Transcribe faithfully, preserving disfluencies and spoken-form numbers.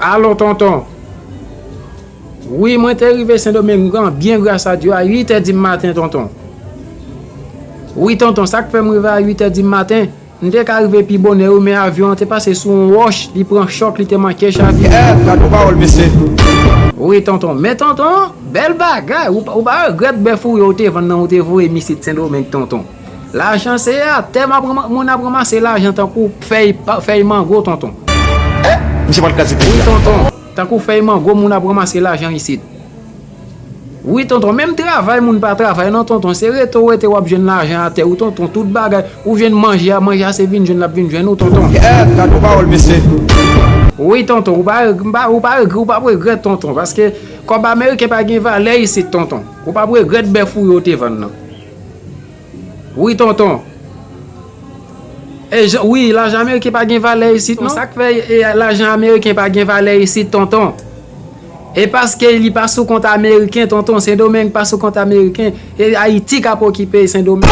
Alo, tonton. Wi, mwen te rive Sendomeng an, byen gras a Dye, a uit è di maten, tonton. Wi, tonton, sa k fè m rive a uit è di maten, m te ka rive pi bonè, wi, men avyon an te pase sou yon wòch, li pran chòk, li te manke chavire. Gad yon pawòl, mesye. Wi, tonton. Men, tonton, bèl bagay, ou, pa- ou pa regrèt bèf ou yo ou te vann nan, ou te voye m isit Sendomeng, tonton. Lajan se atè, m ap ranma- moun ap ranmase lajan tankou fèy, pa- fèy mango, tonton. Misye pral kraze peyi a. Wi, tonton. Tankou fèy mango, moun ap ranmase lajan isit. Wi, tonton. Menm travay, moun pa travay, non, tonton. Se rete w rete, w ap jwenn lajan atè ou, tonton. Tout bagay, ou jwenn manje a, manje a se vin jwenn, l ap vin jwenn ou, tonton. Gad yon pawòl, mesye. Wi, tonton. Ou pa, ou pa, ou pa regrèt, tonton. Paske kòb ameriken pa gen valè isit, tonton. Ou pa regrèt bèf ou yo te vann nan. Wi, tonton. E jan, wi, lajan ameriken pa gen valè isit, non. Sa k fè e, lajan ameriken pa gen valè isit, tonton? E paske li pa sou kont ameriken, tonton. Sendomeng pa sou kont ameriken. E Ayiti k ap okipe Sendomeng.